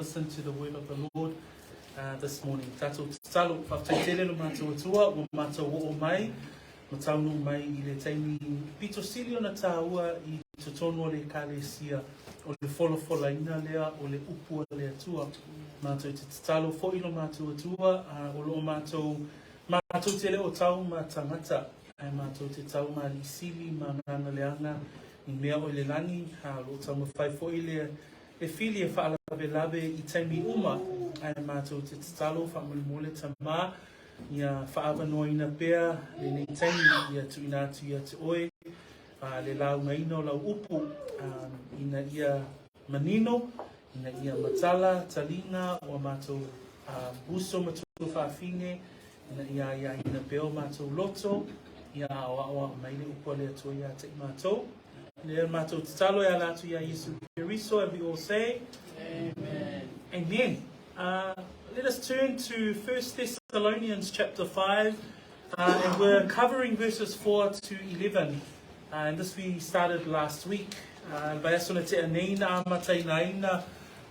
listen to the word of the Lord uh, this morning. Tātou tatalo, whaftai tele lo mātou atua, ua mātou o mai, ma taunu mai i le taimi pito sili ona tāua i totonu o le ekalesia, o le folafolaina lea o le upu a le Atua. Mātou te tatalo fo'i lo mātou Atua, uh, o lo mātou, mātou te le o tau ma tangata, ae mātou te tau ma alii sili ma nganga leaga i mea o le lagi, a o lo o taumafai foi le le fili e faalavelave i taimi uma, ae mātou te tatalo faamolemole Tamā, ia faaavanoaina pea lenei taimi ia tuuina atu ia te oe a le laugaina o lau upu ina ia manino, ina ia matala taliga o a mātou uso ma tuafafine, ina ia aiaina pea o mātou loto, ia aoaoa mai le upu a le Atua iā te i mātou. Lea mātou tatalo e ala atu iā Iesu Keriso, and we all say, Amen. Amen. Uh, let us turn to 1 Thessalonians chapter 5, uh, and we're covering verses 4 to 11. Uh, and this we started last week. Uh, vaiaso na tea nei na amata ina ina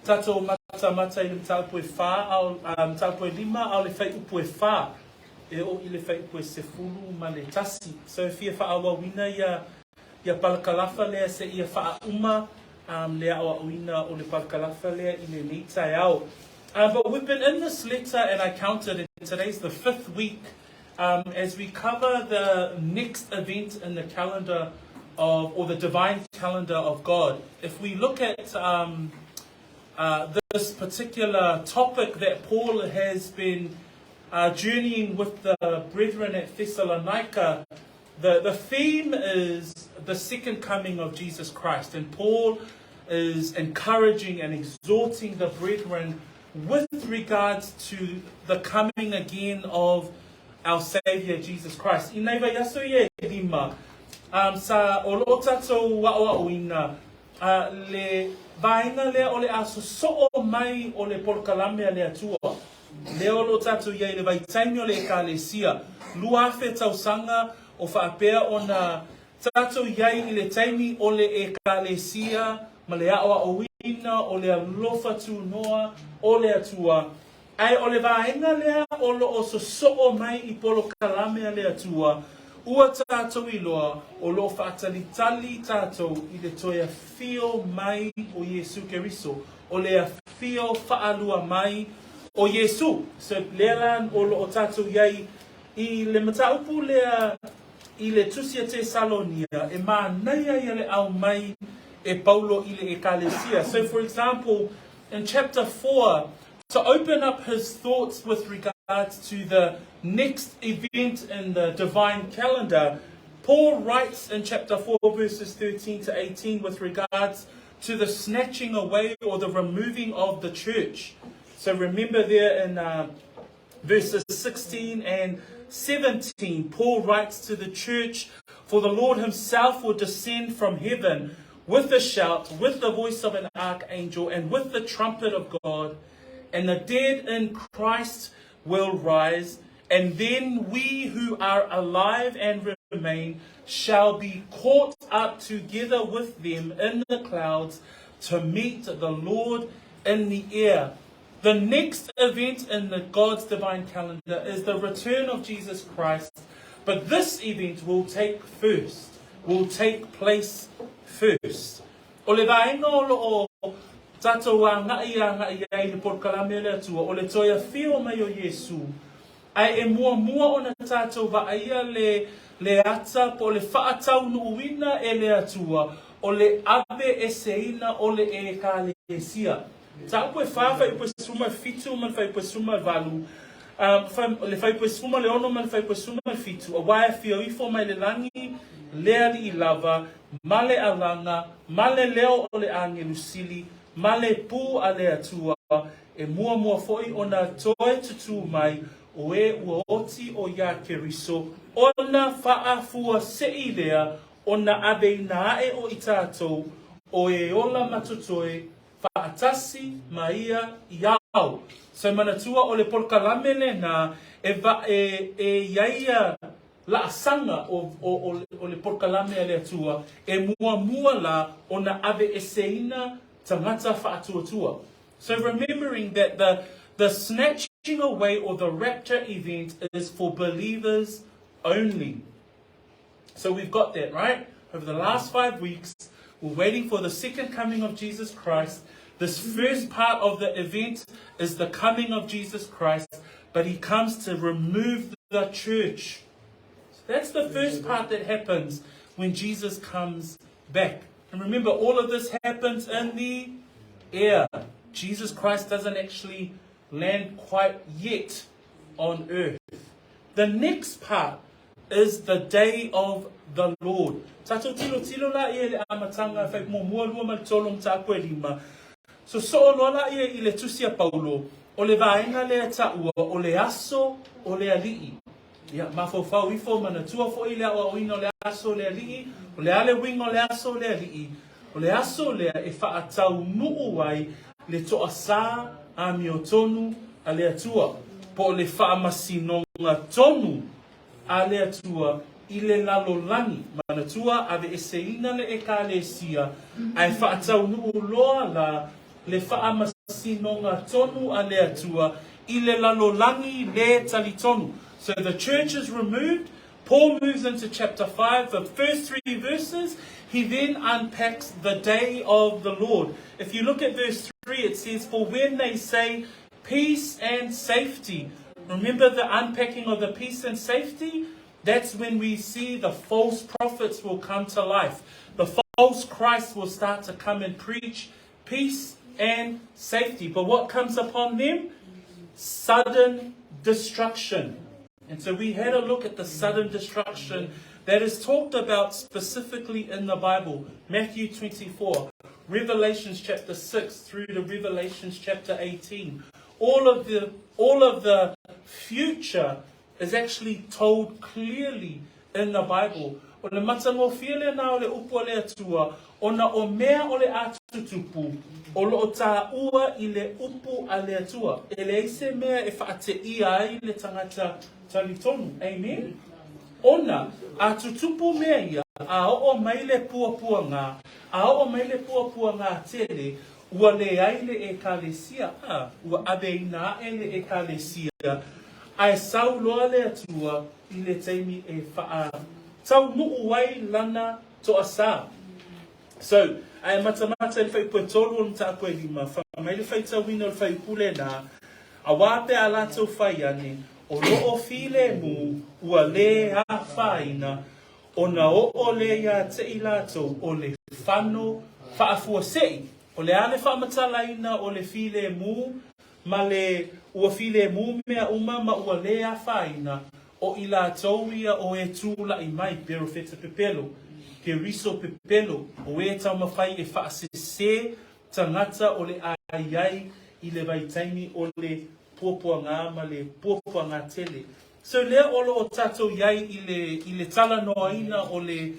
tatou matamata i le mataupu e whā, ao, uh, mataupu e lima, ao le whaiupu e whā. E o i le whaiupu e sefulu ma le tasi. So e fia whaawawina ia ia palakalafa lea se ia whaauma um, le aoaoina o le palakalafa lea i lenei taeao. Uh, but we've been in this letter and I counted and today's the fifth week um, as we cover the next event in the calendar of, or the divine calendar of God. If we look at um, uh, this particular topic that Paul has been uh, journeying with the brethren at Thessalonica, the, the theme is the second coming of Jesus Christ. And Paul is encouraging and exhorting the brethren with regards to the coming again of our Saviour Jesus Christ. I nei vaiaso ia e lima, um, sa o loo tatou aʻoaʻoina uh, le vaega lea o le a sosoo mai o le polokalame a le Atua. Lea o loo tatou iai i le vaitaimi o le Ekalesia, 2000 tausaga o faapea ona tatou iai i le taimi o le Ekalesia ma le aʻoaʻoina o le alofa tunoa o le Atua, ae o le vaega lea o loo sosoo mai i polokalame a le Atua, ua tatou iloa o loo faatalitali tatou i le toe afio mai o Iesu Keriso o le afio faalua mai o Iesu. So lea la o lo o tatou i ai i le mataupu lea i le Tusi a Tesalonia e manaia ia le aumai e Paulo i le Ekalesia. So for example, in chapter 4, to open up his thoughts with regards to the next event in the divine calendar, Paul writes in chapter 4 verses 13 to 18 with regards to the snatching away or the removing of the church. So remember there in uh, verses 16 and 17, Paul writes to the church, For the Lord himself will descend from heaven with a shout, with the voice of an archangel, and with the trumpet of God, and the dead in Christ will rise. And then we who are alive and remain shall be caught up together with them in the clouds to meet the Lord in the air. The next event in the God's divine calendar is the return of Jesus Christ, but this event will take first, will take place first. O le vaega o lo o tatou agaʻi agaʻi ai i le polokalame a le Atua, o le toe afio mai o Iesu, ae e muamua ona tatou vaaia le le ata po o le faataunuuina e le Atua o le aveeseina o le Ekalesia. Mataupu e fa, fuaiupu e 17 ma le fuaiupu e 18, a, le fuaiupu e 16 ma le fuaiupu e 17, Auā e afio ifo mai le lagi le alii lava, ma le alaga, ma le leo o le agelu sili, ma le pū a le Atua, e muamua foi ona toe tutū mai o e ua oti o iā Keriso, ona faafuaseʻi lea ona aveina aʻe o i tatou o e ola ma totoe faatasi ma ia i ao. So manatua o le polokalame lenā e va e e iai ia laasaga o o o o le polokalame a le Atua e muamua la ona aveeseina tagata faatuatua. So remembering that the, the snatching away or the rapture event is for believers only. So we've got that, right? Over the last five weeks, we're waiting for the second coming of Jesus Christ. This first part of the event is the coming of Jesus Christ, but he comes to remove the church. So that's the first part that happens when Jesus comes back. And remember, all of this happens in the air. Jesus Christ doesn't actually land quite yet on earth. The next part is the day of the Lord. Tatou tilotilo laia i le amataga e fai muamua lua ma le tolu o mataupu e lima. Sosoo loa laia i le tusi a Paulo, o le vaega lea e taua o le aso o le Alii. Ia, mafaufau ifo, manatua foi le aoaoina o le aso o le Alii, o le a le uiga o le aso o le Alii? O le aso lea e faataunuu ai le toasā amiotonu a le Atua, po o le faamasinoga tonu a le Atua i le lalolagi. Manatua, aveeseina le Ekalesia, ae faataunuu loa la le faamasinoga tonu a le Atua i le lalolagi lē talitonu. So the church is removed, Paul moves into chapter 5, the first three verses, he then unpacks the day of the Lord. If you look at verse 3, it says, For when they say peace and safety, remember the unpacking of the peace and safety? That's when we see the false prophets will come to life. The false Christ will start to come and preach peace and safety. But what comes upon them? Sudden destruction. And so we had a look at the sudden destruction that is talked about specifically in the Bible. Matthew 24, Revelations chapter 6 through to Revelations chapter 18. All of the, all of the future is actually told clearly in the Bible. O le matagofie lena o le upu a le Atua, ona o mea o le a tutupu, o loo taua i le upu a le Atua. E leai se mea e faateia ai le tagata talitonu. Amen? Ona, a tutupu mea ia, a oo mai le puapuaga, a oo mai le puapuaga tele, ua leai le Ekalesia, a, ua aveina ae le Ekalesia, ae sau loa le Atua i le taimi e faataunuu ai lana toasā. So, ae matamata i le fuaiupu e tolu o le mataupu e lima, fai mai le faitauina o le fuaiupu lenā, Auā pe a latou fai ane, o loo filemu ua lē afaina, ona oo lea iā te i latou o le fano faafuasei. O le a le faamatalaina o le filemu ma le ua filemu mea uma ma ua lē afaina, o i latou ia o e tulaʻi mai, perofeta pepelo, Keriso pepelo, o e taumafai e faasesē tagata o le a i ai i le vaitaimi o le puapuagā ma le puapuagā tele. So lea o lo o tatou i ai i le, i le talanoaina o le,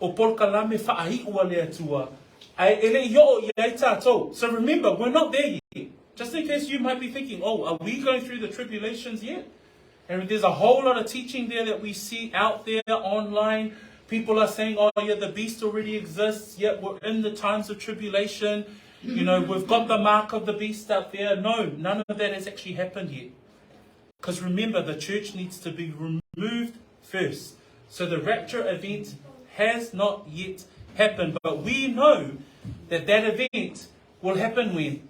o polokalame faaiu a le Atua, ae e le i oo i ai tatou. So remember, we're not there yet. Just in case you might be thinking, oh, are we going through the tribulations yet? And there's a whole lot of teaching there that we see out there online. People are saying, oh, yeah, the beast already exists. Yet we're in the times of tribulation. You know, we've got the mark of the beast out there. No, none of that has actually happened yet. Because remember, the church needs to be removed first. So the rapture event has not yet happened. But we know that that event will happen when?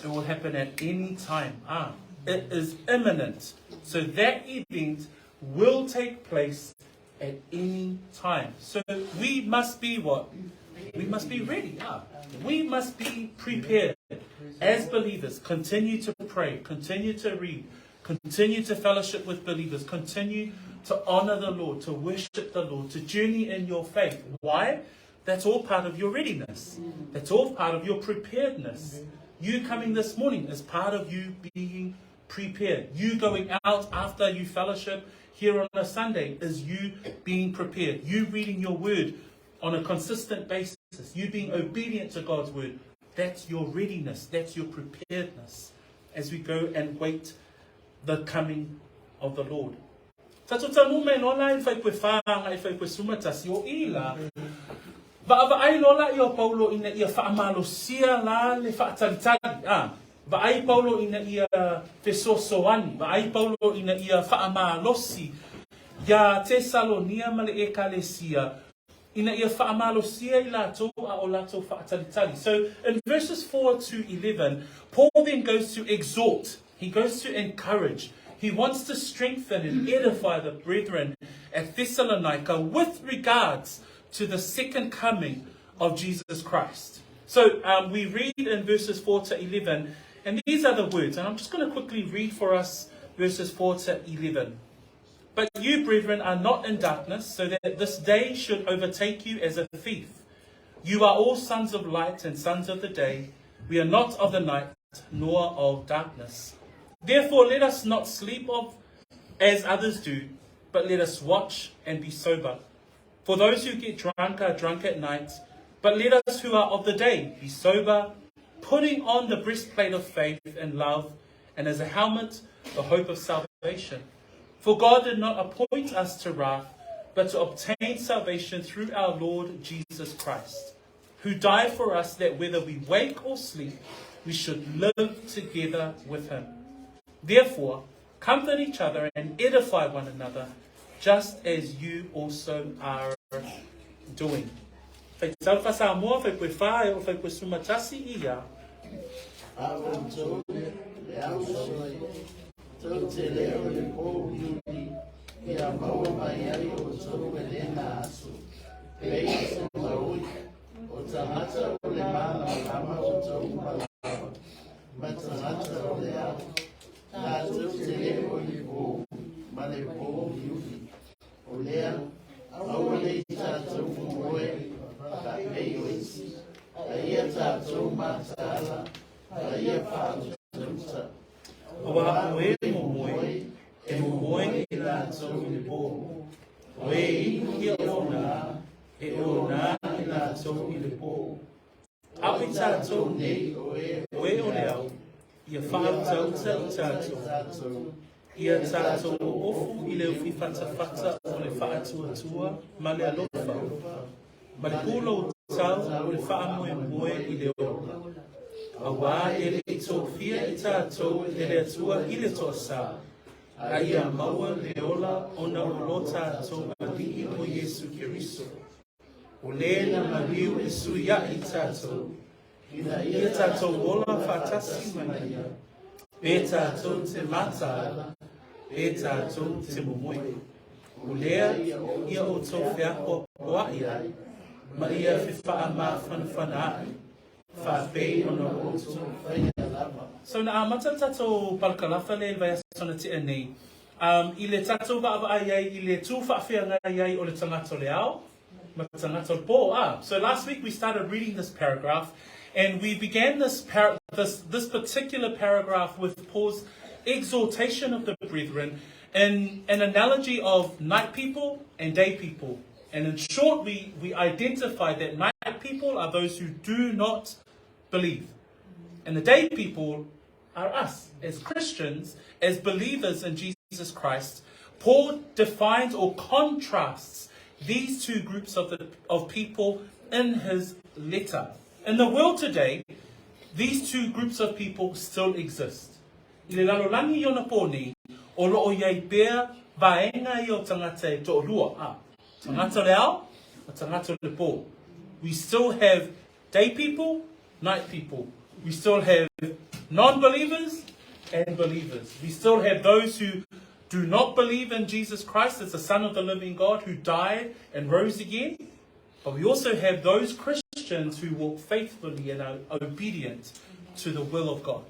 It will happen at any time. Ah, it is imminent. So that event will take place at any time. So we must be what? We must be ready. Ah, we must be prepared. As believers, continue to pray, continue to read, continue to fellowship with believers, continue to honor the Lord, to worship the Lord, to journey in your faith. Why? That's all part of your readiness. That's all part of your preparedness. You coming this morning is part of you being prepared. You going out after you fellowship here on a Sunday is you being prepared. You reading your word on a consistent basis. You being obedient to God's word. That's your readiness. That's your preparedness as we go and wait the coming of the Lord. Tatou taunuu mai loa la i le fuaiupu e fa agai i le fuaiupu e sefulumatasi o i la. Vaavaai loa laia o Paulo ina ia faamalosia la le faatalitali, a. Vaai Paulo ina ia fesoasoani, vaai Paulo ina ia faamalosi iā Tesalonia ma le Ekalesia ina ia faamalosia i latou a o latou faatalitali. So in verses 4 to 11, Paul then goes to exhort, he goes to encourage, he wants to strengthen and edify the brethren at Thessalonica with regards to the second coming of Jesus Christ. So um, we read in verses 4 to 11, and these are the words, and I'm just going to quickly read for us verses 4 to 11. But you, brethren, are not in darkness, so that this day should overtake you as a thief. You are all sons of light and sons of the day. We are not of the night nor of darkness. Therefore, let us not sleep of as others do, but let us watch and be sober. For those who get drunk are drunk at night, but let us who are of the day be sober, putting on the breastplate of faith and love, and as a helmet, the hope of salvation. For God did not appoint us to wrath, but to obtain salvation through our Lord Jesus Christ, who died for us that whether we wake or sleep, we should live together with him. Therefore, comfort each other and edify one another, just as you also are doing. Fai tau fa Samoa, fai koe whā, e o fai koe sumatasi i ia. A outou le ausoi, tou te le o le pōuliuli, ia maua mai ai outou e lena aso. Pei o se maui, o tagata o le malamalama outou uma lava, ma tagata o le ao. Tatou te le o i le pō, ma le pōuliuli. O lea, aua ne i tatou momoe faapei o isi, a ia tatou mataala, a ia faautauta. Auā o e momoe, e momoe i latou i le pō. O e inu ia onā, e onā i latou i le pō. A o i tatou nei, o e o le ao, ia faautauta i tatou, ia tatou ofu i le ufi fatafata o le faatuatua ma le alofa, ma le pulou tau o le faamoemoe i le ola. Auā e le i tofia i tatou e le Atua i le toasā, a ia maua le ola ona o lo tatou Alii o Iesu Keriso. O lē na maliu e suiaʻi i tatou, ina ia tatou ola faatasi ma ia, pe tatou te mataala, pe tatou te momoe. O lea ia outou feapoapoaʻi ai, ma ia fefaamafanafanaʻi, faapei ona outou faia lava. So na amata le tatou palakalafa lea i le vaiaso na tea nei, um, i le tatou vaavaai ai i le tū faafeagai ai o le tagata o le ao ma le tagata o le pō. Ah, so last week we started reading this paragraph and we began this, par this, this particular paragraph with Paul's exhortation of the brethren in an analogy of night people and day people. And in short, we, we identified that night people are those who do not believe. And the day people are us, as Christians, as believers in Jesus Christ. Paul defines or contrasts these two groups of, the, of people in his letter. In the world today, these two groups of people still exist. I le lalolagi i ona pō nei, o loo i ai pea vaega ia o tagata e toʻalua, a, tagata o le ao, ma tagata o le pō. We still have day people, night people. We still have non-believers and believers. We still have those who do not believe in Jesus Christ as the Son of the living God who died and rose again. But we also have those Christians who walk faithfully and are obedient to the will of God.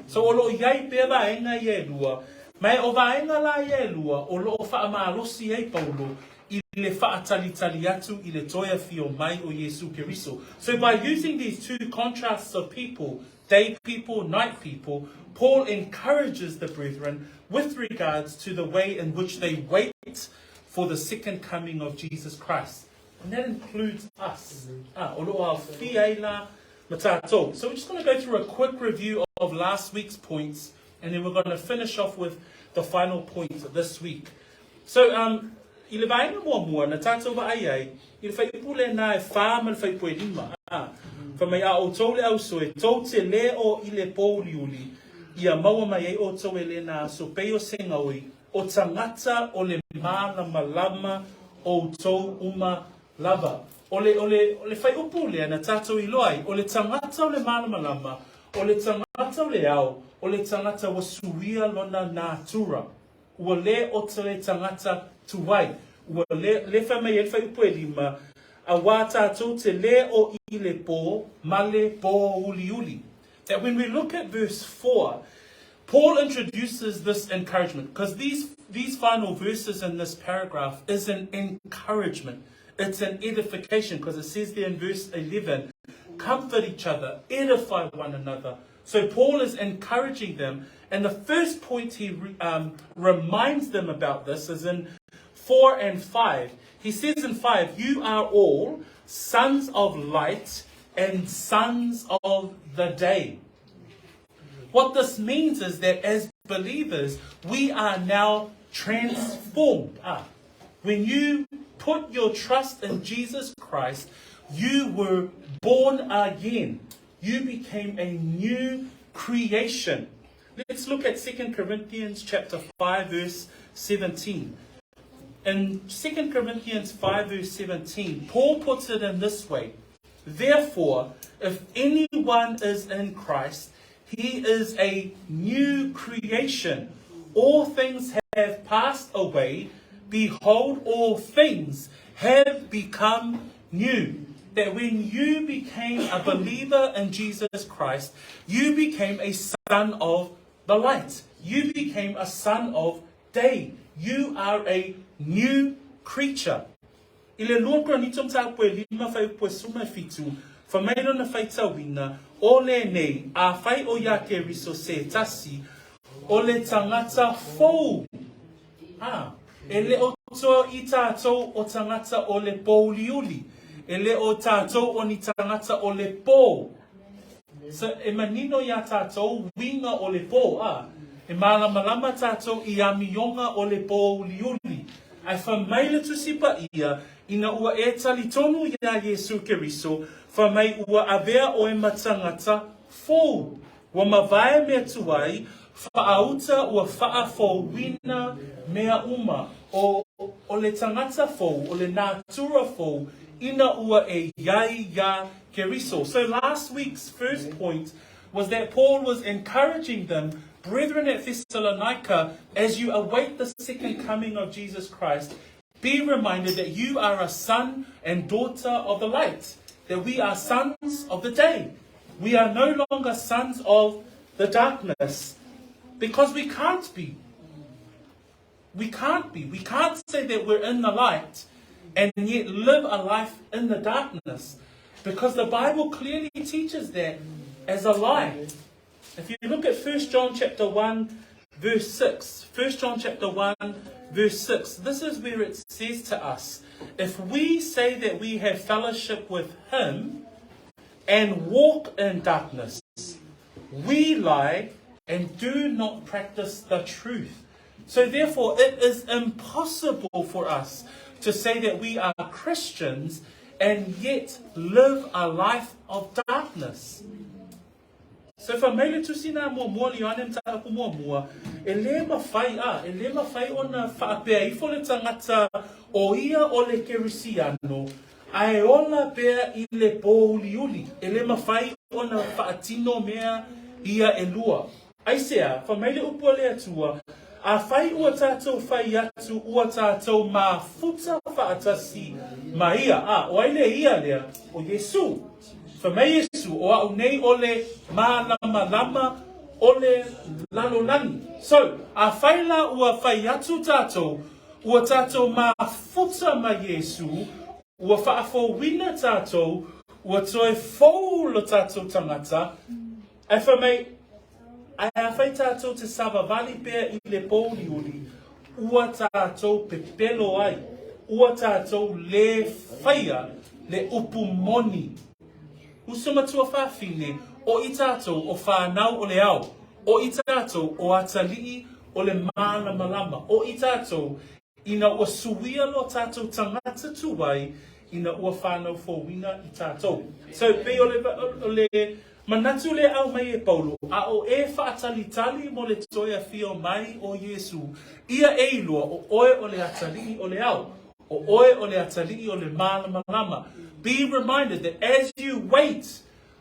So o loo i ai pea vaega ia e lua, ma e o vaega la ia e lua o loo faamalosi ai Paulo i le faatalitali atu i le toe afio mai o Iesu Keriso. So by using these two contrasts of people, day people, night people, Paul encourages the brethren with regards to the way in which they wait for the second coming of Jesus Christ. And that includes us. Ah, o loo aofia ai la ma tatou. So we're just going to go through a quick review of last week's points, and then we're going to finish off with the final point this week. So um, I le vaega muamua na tātou vaai ai, i le fuaiupu lena e 4 ma le fuaiupu e 5, ā, fai mai, A ʻoutou le ʻausoe, tou te lē o i le pōuliuli, ia maua mai ai ʻoutou e lena aso pei o se gaoi, o tagata o le mālamalama ʻoutou uma lava. O le, o le, o le fuaiupu lea na tātou iloa ai, o le tagata o le mālamalama, o le tagata o le ao, o le tagata ua suia lona natura. Ua lē o toe tagata tuai. Ua lē, lē fai mai ai le fuaiupu e 5, Auā tātou te lē o i le pō ma le pōuliuli. That when we look at verse 4, Paul introduces this encouragement, because these, these final verses in this paragraph is an encouragement. It's an edification, because it says there in verse 11, comfort each other, edify one another. So Paul is encouraging them. And the first point he reminds them about this is in 4 and 5. He says in 5, You are all sons of light and sons of the day. What this means is that as believers, we are now transformed. Ah, when you put your trust in Jesus Christ, you were born again. You became a new creation. Let's look at 2 Corinthians chapter 5 verse 17. In 2 Corinthians 5 verse 17, Paul puts it in this way. Therefore, if anyone is in Christ, he is a new creation. All things have passed away. Behold, all things have become new. That when you became a believer in Jesus Christ, you became a son of the light. You became a son of day. You are a new creature. I le 2 Korinito mataupu e 5 fuaiupu e 17, fai mai lona faitauina, O lenei, afai o ia Keriso se tasi, o le tagata fou. Ā, e le o toe i tātou o tagata o le pōuliuli, e le o tātou o ni tagata o le pō. So, e manino iā tātou uiga o le pō, ā, e mālamalama tātou i amioga o le pōuliuli. Ae fai mai le Tusi Paia, ina ua e talitonu iā Iesū Keriso, fai mai ua avea ʻoe ma tagata fou. Ua mavae mea tuai, faauta ua faafouina mea uma, o, o le tagata fou, o le natura fou, ina ua e iai iā Keriso. So last week's first point was that Paul was encouraging them, brethren at Thessalonica, as you await the second coming of Jesus Christ, be reminded that you are a son and daughter of the light, that we are sons of the day. We are no longer sons of the darkness because we can't be. We can't be. We can't say that we're in the light and yet live a life in the darkness because the Bible clearly teaches that as a lie. If you look at 1 John chapter 1 verse 6, 1 John chapter 1 verse 6, this is where it says to us, if we say that we have fellowship with him and walk in darkness, we lie and do not practice the truth. So therefore, it is impossible for us to say that we are Christians and yet live a life of darkness. So fai mai le tusi nā muamua le Ioane mataupu muamua, e lē mafai, ā, e lē mafai ona faapea ifo le tagata o ia o le Kerisiano, a e ola pea i le pōuliuli, e lē mafai ona faatino mea ia e lua. Aisea, fai mai le upu a le Atua, Afai ua tātou fai atu ua tātou mafuta faatasi ma ia, ā, o ai le ia lea? O Iesū. Fai mai Iesū, O aʻu nei o le mālamalama o le lalolagi. So, afai la ua fai atu tātou, ua tātou mafuta ma Iesū, ua faafouina tātou, ua toe fou lo tātou tagata, ae fai mai, Ae afai tātou te savavali pea i le pōuliuli, ua tātou pepelo ai, ua tātou lē whaia le upu moni. Uso matua whawhine, o i tātou o whānau o le ao, o i tātou o atalii o le mālamalama, o i tātou ina ua suia lo tatou tagata tuai ina ua whanau fouina i tatou. So, pei o le, o le manatu lea aumai e Paulo, a o e faatalitali mo le toe afio mai o Iesu, ia e iloa o oe o le atalii o le ao, o oe o le atalii o le malamalama. Be reminded that as you wait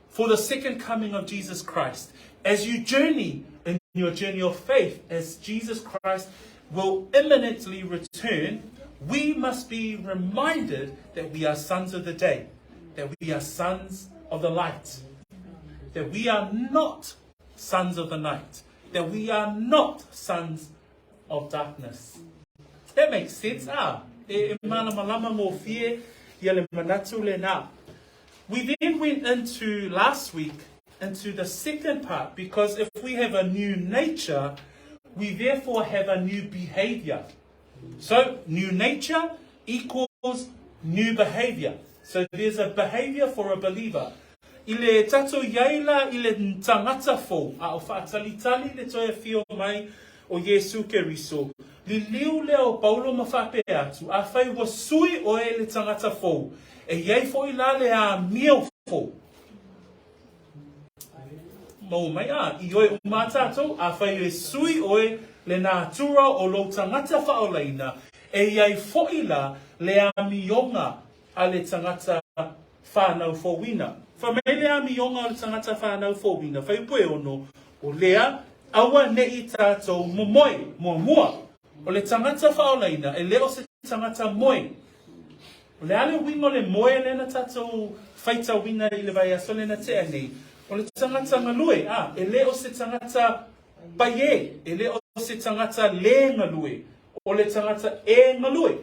for the second coming of Jesus Christ, as you journey in your journey of faith, as Jesus Christ will imminently return, we must be reminded that we are sons of the day, that we are sons of the light, that we are not sons of the night, that we are not sons of darkness. That makes sense, ah. E, e malamalama ngofie ia le manatu lena. We then went into last week into the second part because if we have a new nature, we therefore have a new behavior. So, new nature equals new behavior. So, there's a behavior for a believer. I le tatou iai la i le tagata fou, a o faatalitali le toe afio mai o Iesu Keriso, liliu lea o Paulo ma faapea atu, Afai ua sui oe i le tagata fou, e iai foi la le amio fou. Maua mai, a, ioe uma a tatou, afai e sui oe le natura o lou tagata faaolaina, e iai foi la le amioga a le tagata whanau fouina. Fai mai le amioga o le tagata whanau fouina, fuaiupu e ono, o lea, aua neʻi tatou momoe, muamua. O le tagata faaolaina, e le o se tagata moe. O le a le uiga o le moe lea na tatou faitauina i le vaiaso lea na tea nei? O le tagata galue, a, e le o se tagata paie, e le o se tagata lē galue, o le tagata e galue.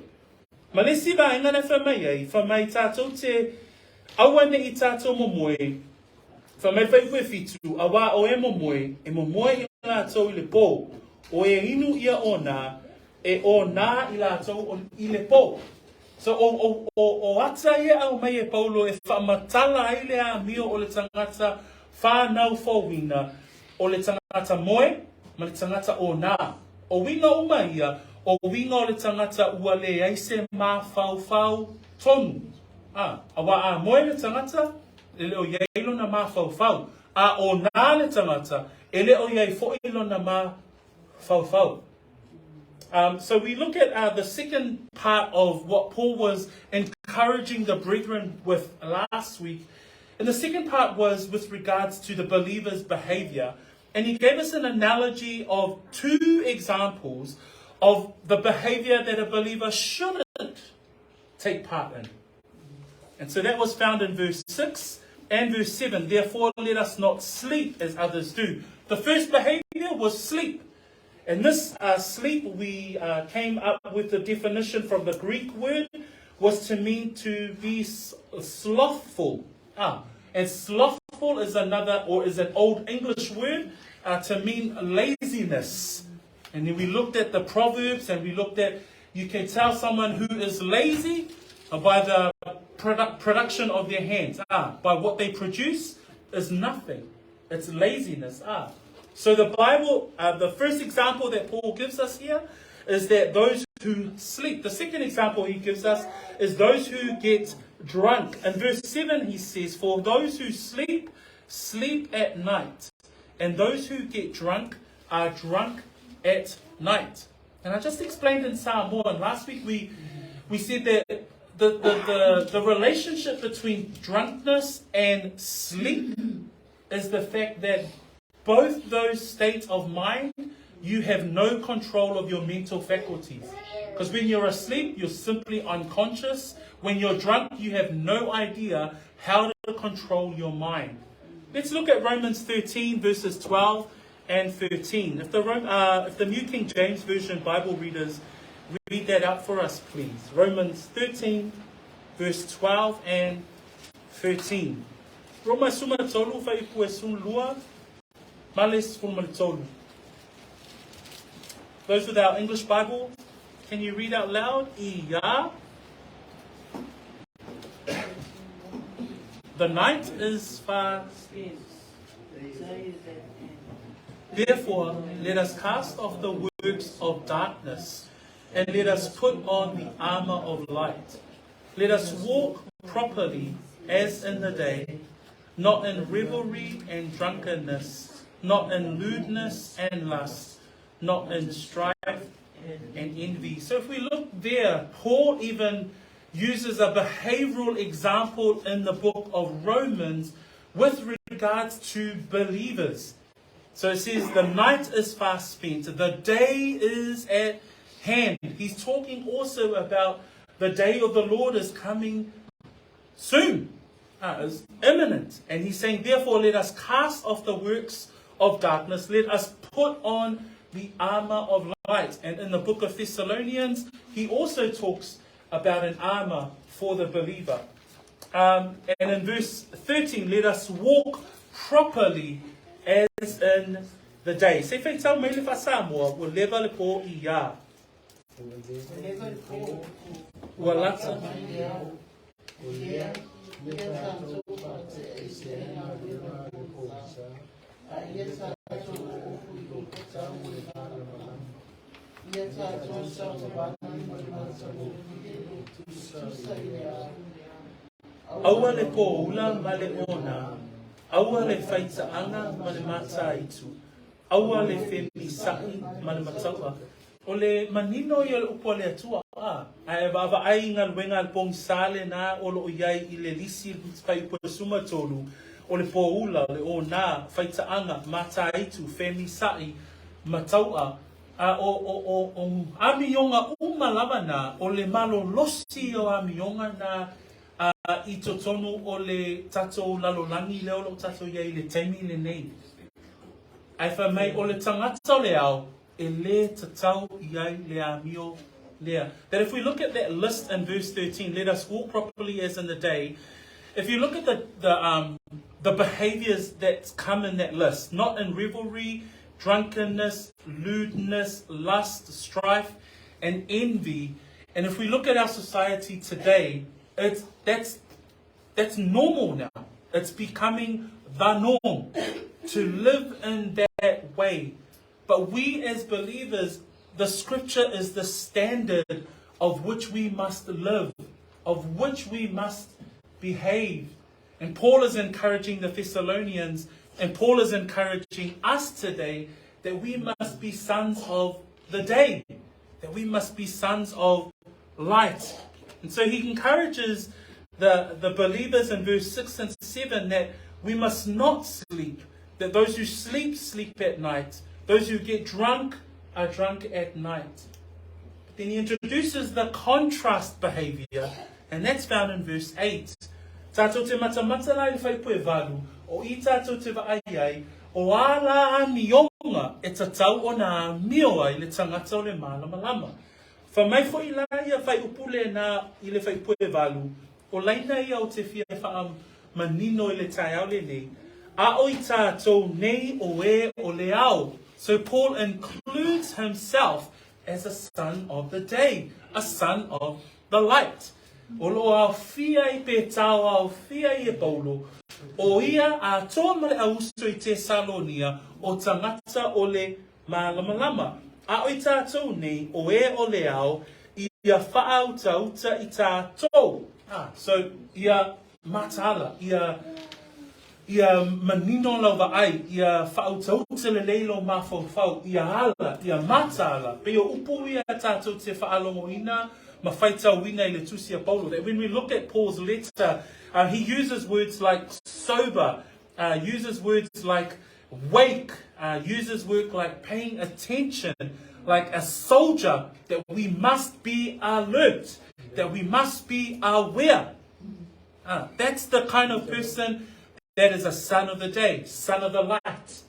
Ma le isi vaega na fai mai ai, fai mai tatou te aua neʻi tatou momoe, fai mai fuaiupu e fitu, auā o e momoe, e momoe i latou i le pō, o e inu ia ōnā, e ōnā i latou i le pō. So, o, o, o, o ata ia aumai e Paulo e faamatala ai le amio o le tagata whanau fouina, o le tagata moe ma le tagata ōnā. O uiga uma ia, o uiga o le tagata ua leai se mafaufau tonu. A, auā a moe le tagata, e le o iai lona mafaufau. A ōnā le tagata, e le o iai foi lona mafaufau. So we look at the second part of what Paul was encouraging the brethren with last week. And the second part was with regards to the believer's behavior. And he gave us an analogy of two examples of the behavior that a believer shouldn't take part in. And so that was found in verse 6 and verse 7. Therefore, let us not sleep as others do. The first behavior was sleep. And this sleep, we came up with the definition from the Greek word, was to mean to be slothful. And slothful is another, or is an old English word to mean laziness. And then we looked at the Proverbs and we looked at, you can tell someone who is lazy by the production of their hands. By what they produce is nothing. It's laziness. So the Bible, the first example that Paul gives us here is that those who sleep. The second example he gives us is those who get drunk. In verse 7 he says, For those who sleep, sleep at night. And those who get drunk are drunk at night. And I just explained in Samoan, last week we, we said that the, the, the, the relationship between drunkenness and sleep is the fact that both those states of mind, you have no control of your mental faculties. Because when you're asleep, you're simply unconscious. When you're drunk, you have no idea how to control your mind. Let's look at Romans 13, verses 12 and 13. If the, if the New King James Version Bible readers read that out for us, please. Romans 13, verse 12 and 13. Roma suma tolu fuaiupu e sefululua ma le sefulumatolu. Those with our English Bible, can you read out loud? Ia. The night is far spent. Therefore, let us cast off the works of darkness. and let us put on the armor of light. Let us walk properly as in the day, not in revelry and drunkenness, not in lewdness and lust, not in strife and envy. So if we look there, Paul even uses a behavioral example in the book of Romans with regards to believers. So it says, the night is fast spent, the day is at hand. He's talking also about the day of the Lord is coming soon, is imminent. And he's saying, therefore, let us cast off the works of darkness, let us put on the armor of light. And in the book of Thessalonians, he also talks about an armor for the believer. And in verse 13, let us walk properly as in the day. Se whaitau mai le whasamoa, ua leva le po i a. Ua lata. Aua le pōula ma le ona, aua le faitaaga ma le mātāitu, aua le femisaʻi ma le mataua. O le manino ia o le upu a le Atua, a, ae vaavaai i galuega a le pogisa lena o lo o i ai i le lisi fuaiupu e 13, o le pōula, o le onā, faitaaga, mātāitu, femisaʻi, mataua, A o, o, o, o amioga uma lava na, o le malolosi o amioga na a, i totonu o le tatou lalolagi lea o lo o tatou i ai i le taimi lenei. Ae fai mai, o le tagata o le ao, e lē tatau i ai le amio lea. That if we look at that list in verse 13, let us walk properly as in the day, if you look at the, the, the behaviors that come in that list, not in revelry, drunkenness, lewdness, lust, strife, and envy. And if we look at our society today, it's, that's, that's normal now. It's becoming the norm to live in that way. But we as believers, the scripture is the standard of which we must live, of which we must behave. And Paul is encouraging the Thessalonians, and Paul is encouraging us today that we must be sons of the day, that we must be sons of light. And so he encourages the, the believers in verse 6 and 7 that we must not sleep, that those who sleep, sleep at night, those who get drunk are drunk at night. But then he introduces the contrast behavior, and that's found in verse 8. Tātou te matamata la i le fuaiupu e valu, o i tātou te vaai ai, o a la amioga e tatau ona amio ai le tagata o le mālamalama. Fai mai foi la ia fuaiupu lena i le fuaiupu e valu, o laina ia o te fia faamanino i le taeao lenei, a o i tātou nei o e o le ao. So Paul includes himself as a son of the day, a son of the light. O lo o aofia ai pe tao aofia ai e Paulo, o ia atoa ma le auso i Tesalonia o tagata o le malamalama. A o i tātou nei o e o le ao, ia whaautauta i tātou. Ah, so ia mataala, ia ia manino lau vaai, ia faautauta lelei lou mafaufau, ia ala, ia mataala. Pei o upu ia tatou te faalogoina ma faitauina i le tusi a Paulo. That when we look at Paul's letter, he uses words like sober, uses words like wake, uses words like paying attention, like a soldier, that we must be alert, that we must be aware. That's the kind of person that is a son of the day, son of the light.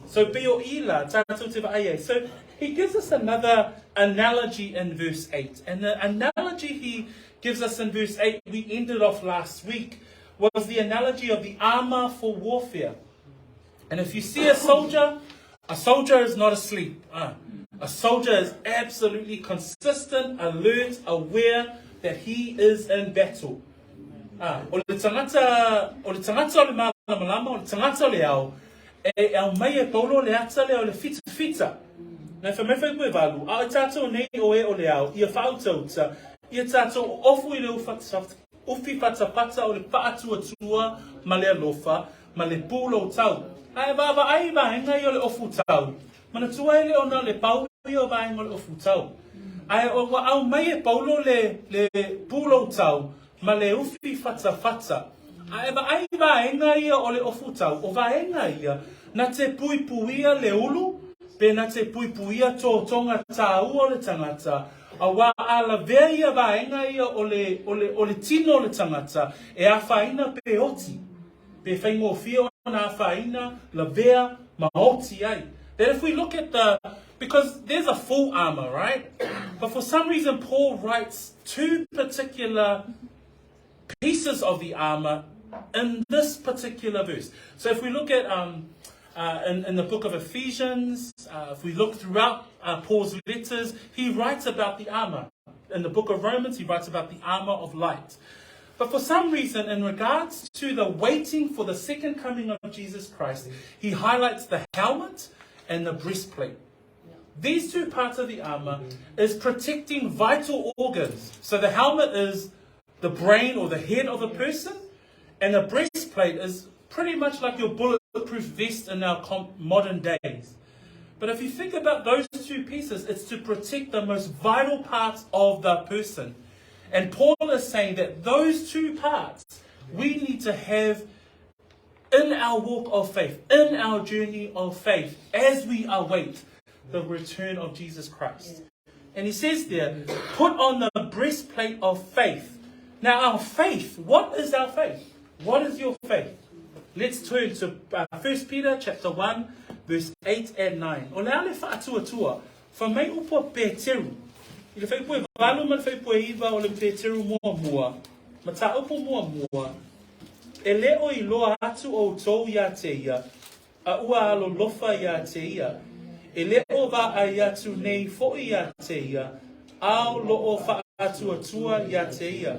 So pei o ila, tātou te vaai ai. So he gives us another analogy in verse 8. And the analogy he gives us in verse 8, we ended off last week, was the analogy of the armor for warfare. And if you see a soldier, a soldier is not asleep. A soldier is absolutely consistent, alert, aware that he is in battle. O le tagata, o le tagata o le malamalama, o le tagata o le ao, e aumai e Paulo le ata lea o le fitafita. Nai fai mai Fuaiupu 8, A o tatou nei o e o le ao, ia faautauta, ia tatou ofu i le ufi fatafata o le faatuatua ma le alofa, ma le pulou tau. A e vaavaai i vaega ia o le ofu tau, manatua e le o na o le pau ia o vaega o le ofu tau. Ae ua aumai e Paulo le le pulou tau ma le ufi fatafata. A e vaai i vaega ia o le ofu tau, o vaega ia na te puipuia le ulu, pe na te puipuia totoga tāua o le tagata, auā a lavea ia vaega ia o le, o le, o le tino o le tagata, e afaina pe oti, pe faigofie ona afaina, lavea, ma oti ai. That if we look at the, because there's a full armor, right? But for some reason Paul writes two particular pieces of the armor in this particular verse. So if we look at in the book of Ephesians, if we look throughout Paul's letters, he writes about the armor. In the book of Romans, he writes about the armor of light. But for some reason, in regards to the waiting for the second coming of Jesus Christ, he highlights the helmet and the breastplate. These two parts of the armor is protecting vital organs. So the helmet is the brain or the head of a person, and the breastplate is pretty much like your bulletproof vest in our modern days. But if you think about those two pieces, it's to protect the most vital parts of the person. And Paul is saying that those two parts we need to have in our walk of faith, in our journey of faith, as we await the return of Jesus Christ. And he says there, put on the breastplate of faith. Now, our faith, what is our faith? What is your faith? Let's turn to 1 Peter chapter 1, verse 8 and 9. O le a le faatuatua, fai mai upu a Peteru. I le Fuaiupu 8 ma le Fuaiupu 9 o le Peteru muamua, mataupu muamua, e le o iloa atu outou iā te ia, a ua alolofa iā te ia, e le o vaai atu nei foʻi iā te ia, a o loo faatuatua iā te ia.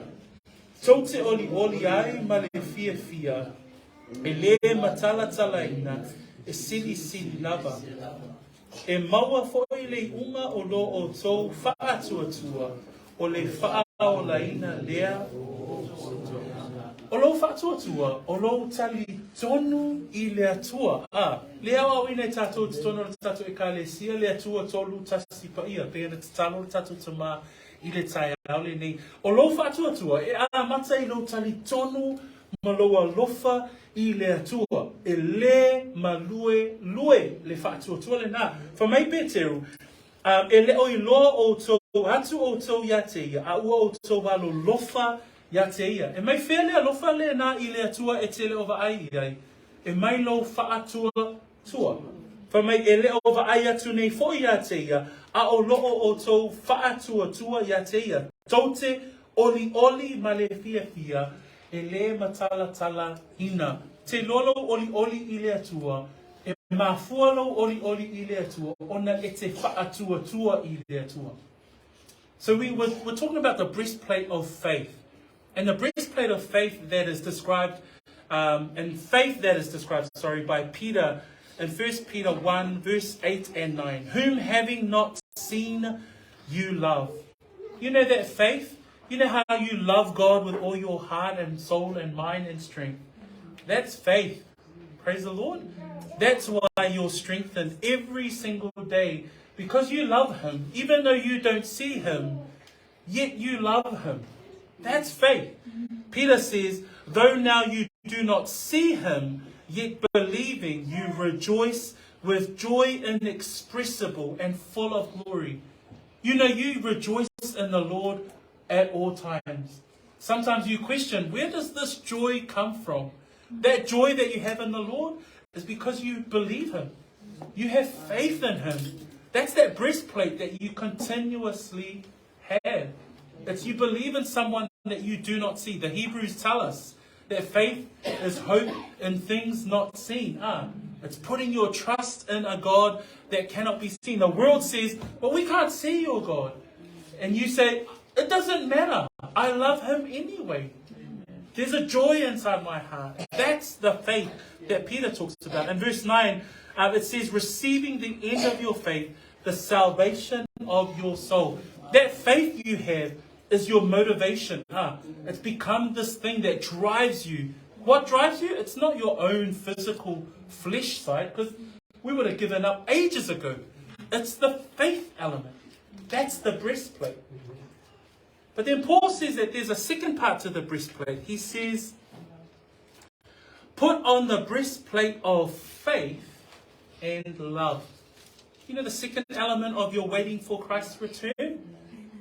Tou te olioli ai ma le fiafia, e lē matalatalaina, e silisili lava. E maua foʻi le iʻuga o lo outou faatuatua, o le faaolaina lea o lou faatuatua, o lou talitonu i le Atua. A, le aoaoina e tatou i totonu o le tatou Ekalesia le Atua tolu tasi paia, pei ona tatalo le tatou Tama i le taeao lenei. O lou faatuatua e amata i lou talitonu ma lou alofa i le Atua, e lē maluelue le faatuatua lenā. Fai mai Peteru, E le o iloa outou atu outou iā te ia, a ua outou alolofa iā te ia. E mai fea le alofa lenā i le Atua e te le o vaai i ai? E mai lou faatuatua. Fai mai, e le o vaai atu nei foʻi iā te ia, a o loo outou faatuatua iā te ia. Tou te olioli ma le fiafia, e lē matalatalaina. Te iloa lou olioli i le Atua, e mafua lou olioli i le Atua, ona e te faatuatua i le Atua. So we're talking about the breastplate of faith. And the breastplate of faith that is described, and faith that is described, sorry, by Peter in 1 Peter 1, verse 8 and 9. Whom having not seen, you love. You know that faith? You know how you love God with all your heart and soul and mind and strength? That's faith. Praise the Lord. That's why you're strengthened every single day because you love Him. Even though you don't see Him, yet you love Him. That's faith. Peter says, though now you do not see Him, yet believing you rejoice with joy inexpressible and full of glory. You know, you rejoice in the Lord at all times. Sometimes you question, where does this joy come from? That joy that you have in the Lord is because you believe Him. You have faith in Him. That's that breastplate that you continuously have. It's you believe in someone that you do not see. The Hebrews tell us that faith is hope in things not seen. It's putting your trust in a God that cannot be seen. The world says, well, we can't see your God. And you say, it doesn't matter. I love Him anyway. There's a joy inside my heart. That's the faith that Peter talks about. In verse 9, It says, receiving the end of your faith, the salvation of your soul. That faith you have is your motivation. Huh? It's become this thing that drives you. What drives you? It's not your own physical flesh side, because we would have given up ages ago. It's the faith element. That's the breastplate. But then Paul says that there's a second part to the breastplate. He says, put on the breastplate of faith and love. You know, the second element of your waiting for Christ's return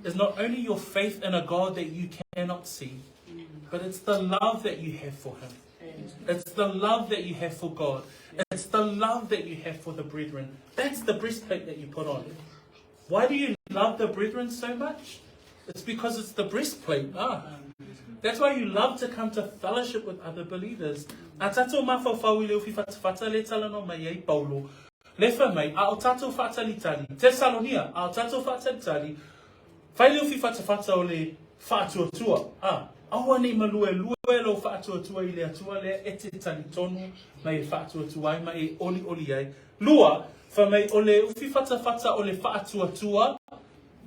is not only your faith in a God that you cannot see, but it's the love that you have for Him. It's the love that you have for God. It's the love that you have for the brethren. That's the breastplate that you put on. Why do you love the brethren so much? It's because it's the breastplate. Ah. That's why you love to come to fellowship with other believers. A tātou mafaufau i le ufi fatafata le talanoa mai ai Paulo. Le fai mai, a o tātou faatalitali, Tesalonia, a o tātou faatalitali, fai le ufi fatafata o le faatuatua. Ah, aua nei maluelue lou faatuatua i le Atua lea e te talitonu mai e faatuatua ai ma e olioli ai. Lua, fai mai o le ufi fatafata o le faatuatua,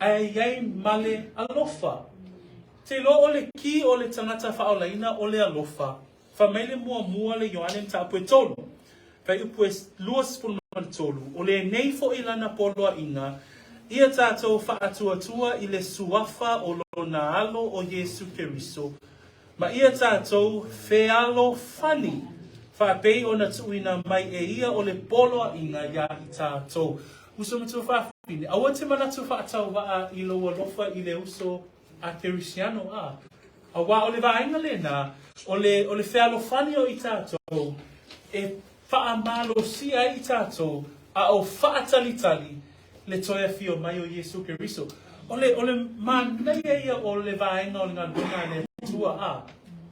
ae i ai ma le alofa. Te iloa o le ki o le tagata faaolaina o le alofa. Fai mai le muamua le Ioane mataupu e tolu, fuaiupu e 23, o lenei foʻi lana poloaiga, ia tātou faatuatua i le suafa o lona Alo o Iesu Keriso, ma ia tātou fealofani, faapei ona tuuina mai e ia o le poloaiga iā i tātou. Uso matua faafine, aua te manatu faatauvaa i lou alofa i le uso a Kerisiano, a. Auā o le vaega lenā, o le, o le fealofani o i tātou, e faamalosia ai i tātou, a o faatalitali le toe afio mai o Iesu Keriso. O le, o le manaia ia o le vaega o le galuega a le Atua, a.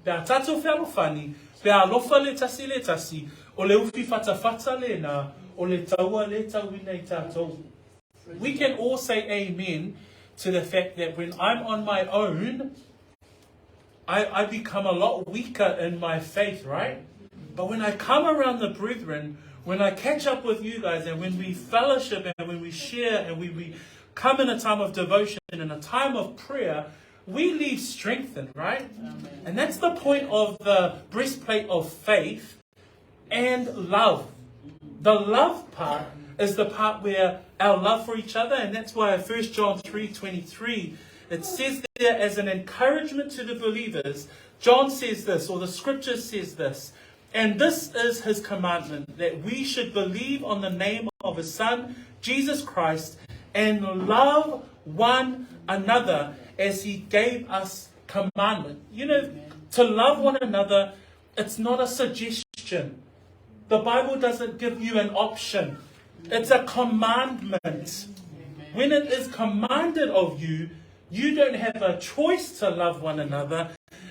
Pe a tātou fealofani, pe a alofa le tasi i le tasi, o le ufi fatafata lenā, o le taua lē tauina i tātou. We can all say amen to the fact that when I'm on my own, I, I become a lot weaker in my faith, right? But when I come around the brethren, when I catch up with you guys and when we fellowship and when we share and we, we come in a time of devotion and a time of prayer, we leave strengthened, right? Amen. And that's the point of the breastplate of faith and love. The love part is the part where our love for each other, and that's why 1 John 3:23 it says there as an encouragement to the believers, John says this, or the scripture says this, and this is his commandment, that we should believe on the name of his Son, Jesus Christ, and love one another as he gave us commandment. You know, to love one another, it's not a suggestion. The Bible doesn't give you an option. It's a commandment. When it is commanded of you, you don't have a choice to love one another.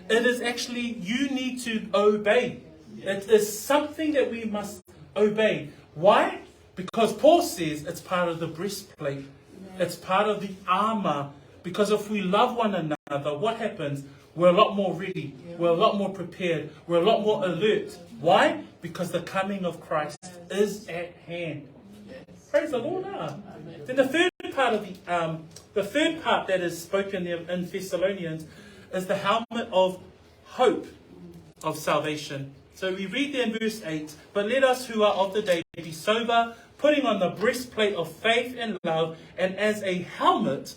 It is actually, you need to obey. It is something that we must obey. Why? Because Paul says it's part of the breastplate. It's part of the armor. Because if we love one another, what happens? We're a lot more ready. We're a lot more prepared. We're a lot more alert. Why? Because the coming of Christ is at hand. Praise the Lord. Ah. Then the third part of the um, the third part that is spoken there in Thessalonians is the helmet of hope of salvation. So we read there in verse 8, But let us who are of the day be sober, putting on the breastplate of faith and love, and as a helmet,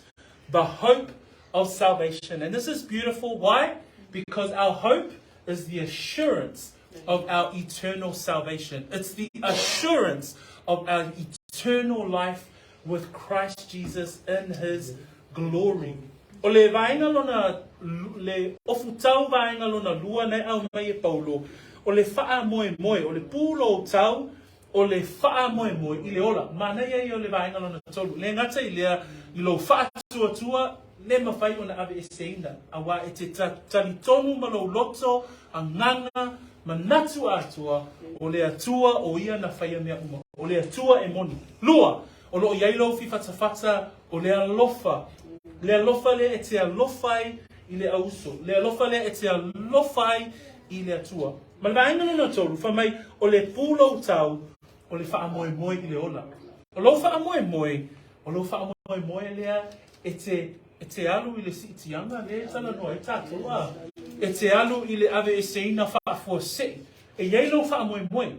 the hope of salvation. And this is beautiful. Why? Because our hope is the assurance of our eternal salvation. It's the assurance of our eternal life with Christ Jesus in his glory. O le vaega lona, le ofutau vaega lona lua nei au mai e Paulo, o le faamoemoe, o le pūlou tau, o le faamoemoe i le ola. Manaia ia o le vaega lona tolu. Le gata i lea, i lou faatuatua, le mafai ona aveeseina, auā e te talitonu ma lou loto, agaga, manatu atoa, o le Atua o ia na whaia mea uma. O le Atua e moni. Lua, o loo i ai lou fifatafata o le alofa. Le alofa lea e te alofa ai i le auso. Le alofa lea e te alofa ai i le Atua. Ma le vaega lona tolu, fai mai, o le pūlou tau, O le faamoemoe i le ola. O lou faamoemoe, o lou faamoemoe lea e te, e te alu i le siitiaga lea e talanoa ai tatou, a. E te alu i le aveeseina faafuasei. E i ai lou faamoemoe.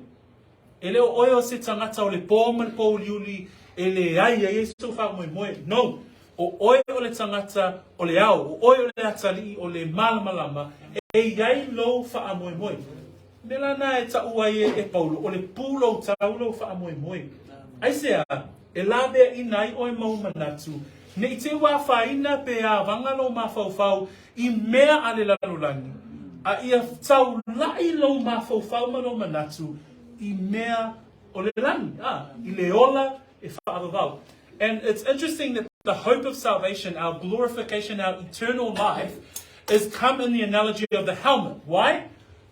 E le o oe o se tagata o le pō ma le pōuliuli e leai ai sou faamoemoe. No! O oe o le tagata o le ao, o oe o le atalii o le malamalama, e i ai lou faamoemoe. O le mea la lena e taua ai e Paulo, o le pulou tau lou faamoemoe. Aisea? E laveaiina ai oe ma ou manatu, ne i te i ua afaina pe avaga lou mafaufau i mea a le lalolagi, a ia taulai lou mafaufau ma lou manatu i mea o le lagi, a, i le ola e faavavau. And it's interesting that the hope of salvation, our glorification, our eternal life, is come in the analogy of the helmet. Why?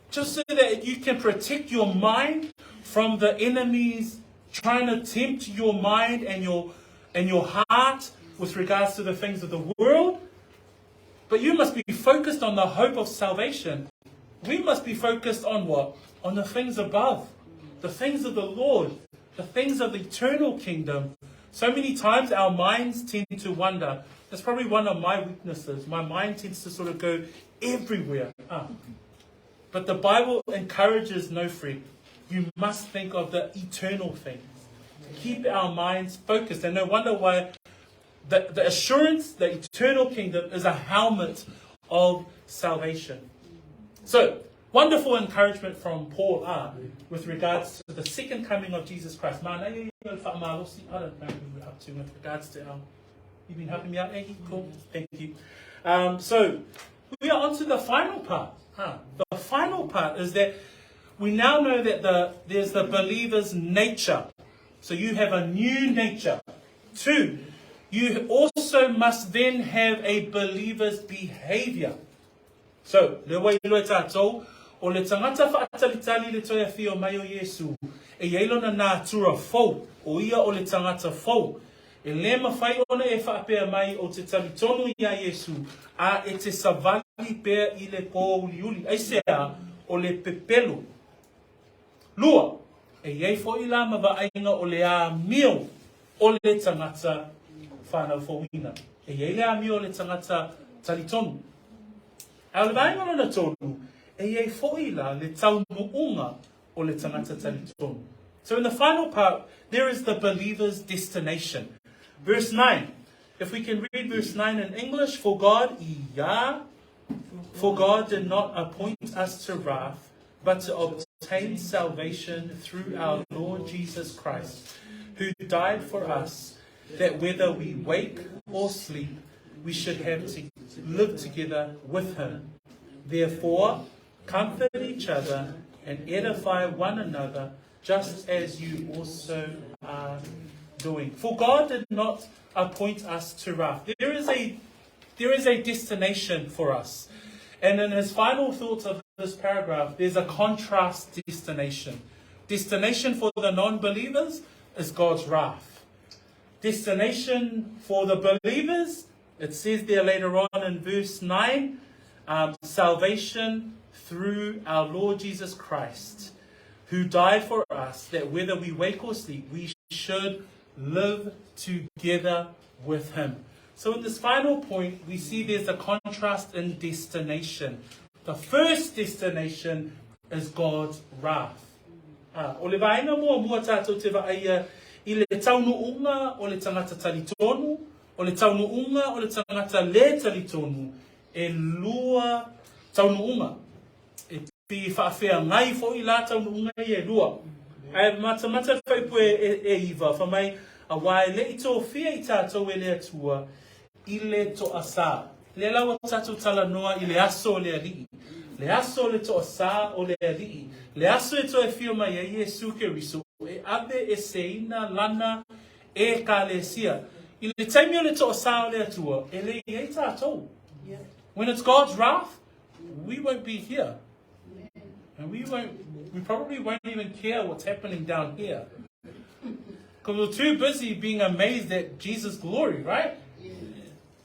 Just so that you can protect your mind from the enemies trying to tempt your mind and your and your heart with regards to the things of the world. But you must be focused on the hope of salvation. We must be focused on what? On the things above, the things of the Lord, the things of the eternal kingdom. So many times our minds tend to wander. That's probably one of my weaknesses. My mind tends to sort of go everywhere. Ah. But the Bible encourages no friend. You must think of the eternal things. Keep our minds focused. And no wonder why the, the assurance, the eternal kingdom, is a helmet of salvation. So, wonderful encouragement from Paul R. with regards to the second coming of Jesus Christ. I don't know who we're up to with regards to our. You've been helping me out, Aggie? Cool. Thank you. Um, so, we are on to the final part. Huh? The final part is that we now know that the, there's the believer's nature. So you have a new nature. Two, you also must then have a believer's behavior. So, le ua iloa e tātou, o le tagata faatalitali le toe afio mai o Iesu, e i ai lona natura fou, o ia o le tagata fou. E lē mawhai ona e whaapea mai o te talitonu iā Iesu, a e te savali pea i le pōuliuli. Aisea, o le pepelo. Lua, e i ai foʻi la ma vaaiga o le amio o le tagata whānau fouina. E i ai le amio o le tagata talitonu. A o le vaega lona tolu, e i ai foʻi la le taunuuga o le tagata talitonu. So in the final part, there is the believer's destination. Verse 9. If we can read verse 9 in English, for God, ia, for God did not appoint us to wrath, but to obtain salvation through our Lord Jesus Christ, who died for us, that whether we wake or sleep, we should have to live together with him. Therefore, comfort each other and edify one another, just as you also are doing. For God did not appoint us to wrath. There is a there is a destination for us. And in his final thoughts of this paragraph, there's a contrast destination. Destination for the non believers is God's wrath. Destination for the believers, it says there later on in verse 9, um, salvation through our Lord Jesus Christ, who died for us, that whether we wake or sleep, we should live together with him. So, in this final point, we see there's a contrast in destination. The first destination is God's wrath. Ah, o le vaega muamua tātou te vaaia i le taunuunga o le tangata talitonu, o le taunuunga o le tangata le talitonu, e lua taunuunga. E pi whaawhea ngai foʻi la taunuuga ia e lua. Ae matamata le fuaiupu e, e, e iva, fai mai, auā e le i tofia i tātou e le Atua i le toasā. Lea la ua tātou talanoa i le aso o le Alii. Le aso o le toasā o le Alii. Le aso e toe afio mai ai Iesu Keriso e aveeseina lana Ekalesia. I le taimi o le toasā o le Atua, e le i ai tātou. When it's God's wrath, we won't be here. And we won't, we probably won't even care what's happening down here. Because we're too busy being amazed at Jesus' glory, right?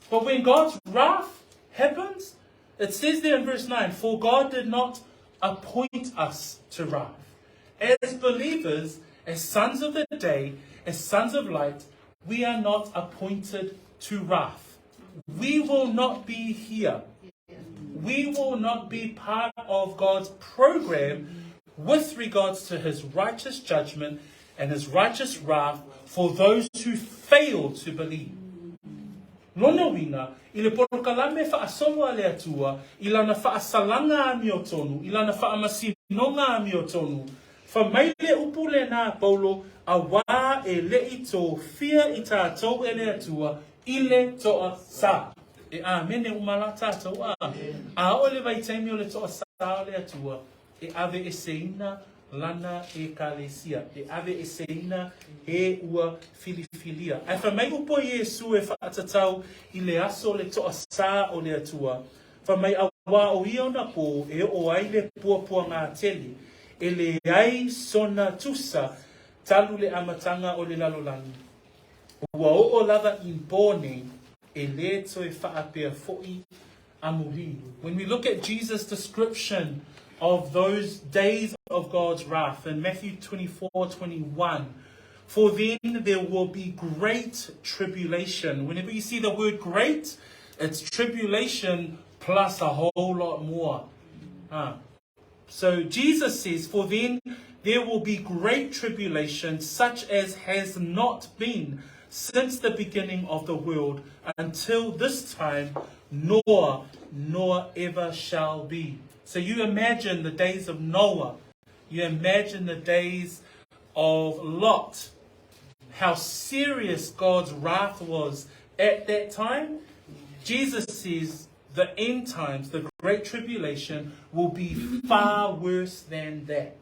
But when God's wrath happens, it says there in verse 9, For God did not appoint us to wrath. As believers, As sons of the day, as sons of light, we are not appointed to wrath. We will not be here. We will not be part of God's program with regards to his righteous judgment and his righteous wrath for those who fail to believe. Lona uiga, i le polokalame faasolo a le Atua, i lana faasalaga amiotonu, i lana faamasinoga amiotonu, fai mai le upu lenā a Paulo, auā e le i tofia i tātou e le Atua i le toasā. E āmene uma la tātou, a? A oo i le vaitaimi o le toasā o le Atua, e aveeseina lana Ekalesia, e aveeseina e ua filifilia. Ae fai mai upu a Iesu e faatatau i le aso o le toasā o le Atua, fai mai, Auā o ia ona pō e oo ai le puapuaga tele, e leai sona tusa talu le amataga o le lalolagi. Ua oo lava i pō nei, e lē toe faapea foʻi amulī. When we look at Jesus' description of those days of God's wrath in Matthew 24:21, for then there will be great tribulation. Whenever you see the word great, it's tribulation plus a whole lot more. So Jesus says, For then there will be great tribulation, such as has not been since the beginning of the world until this time, nor ever shall be. So you imagine the days of Noah, you imagine the days of Lot, how serious God's wrath was at that time. Jesus says the end times, the great tribulation, will be far worse than that.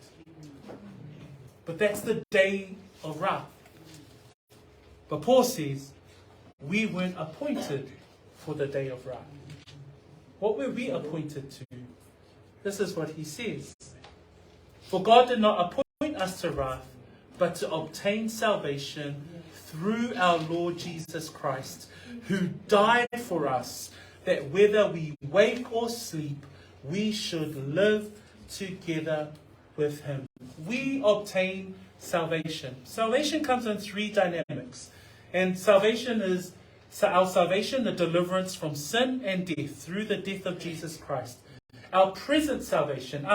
But that's the day of wrath. But Paul says we weren't appointed for the day of wrath. What were we appointed to? This is what he says. For God did not appoint us to wrath, but to obtain salvation through our Lord Jesus Christ, who died for us, that whether we wake or sleep, we should live together with him. We obtain salvation. Salvation comes in three dynamics. And salvation is our salvation, the deliverance from sin and death through the death of Jesus Christ. Our present salvation,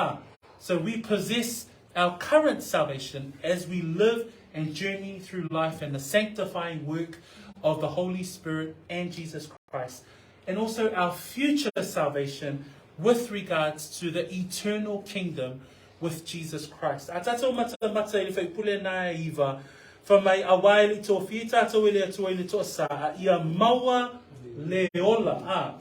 so we possess our current salvation as we live and journey through life and the sanctifying work of the Holy Spirit and Jesus Christ. And also our future salvation with regards to the eternal kingdom with Jesus Christ. A tātou matamata i le faipule nā e iva, fai mai auā e le i tofia i tātou e le Atua i le toasā, a ia maua le ola. A,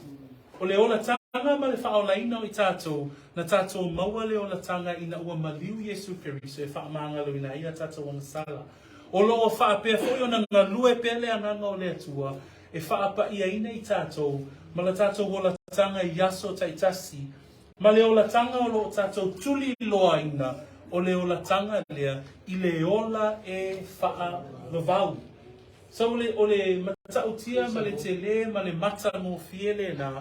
o le olataga ma le faaolaina o i tātou, na tātou maua le olataga ina ua maliu Iesu Keriso e faamagaloina ai a tātou agasala. O loo faapea foʻi ona galue pea le Agaga o le Atua e faapaʻiaina i tātou ma la tātou olataga i aso taitasi ma le olataga o loo tātou tuliloaina o le olataga lea i le ola e faavavau. So o le matautia ma le telē ma le matagofie lenā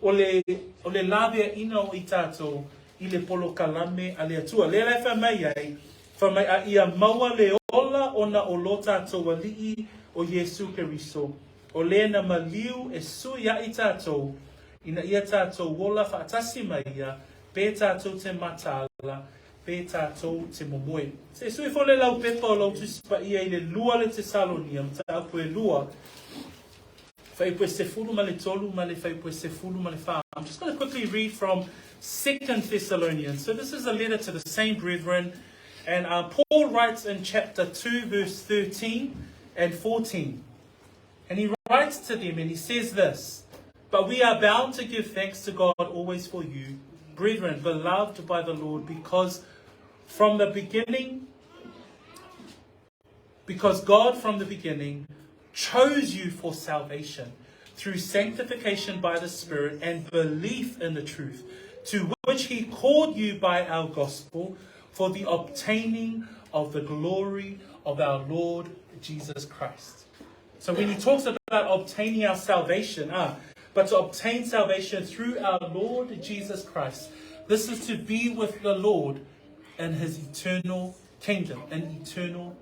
o le laveaʻina o i tātou i le polokalame a le Atua. Lea la e fai mai ai, fai mai a ia maua le ola ona o lo tātou Alii o Iesu Keriso. O lē na maliu e sui aʻi tātou ina ia tātou ola faatasi ma ia, pe tātou te mataala, pe tātou te momoe. Se sui fo le lau pepa o lau Tusi Paia i le lua le Tesalonia, mataupu e lua, fuaiupu e 13 ma le fuaiupu e 14. I'm just going to quickly read from Second Thessalonians. So this is a letter to the same brethren. And Paul writes in chapter 2, verse 13 and 14. And he writes to them and he says this: But we are bound to give thanks to God always for you, brethren, beloved by the Lord, because God from the beginning chose you for salvation through sanctification by the Spirit and belief in the truth, to which he called you by our gospel for the obtaining of the glory of our Lord Jesus Christ. So when he talks about obtaining our salvation, but to obtain salvation through our Lord Jesus Christ, this is to be with the Lord in his eternal kingdom in eternal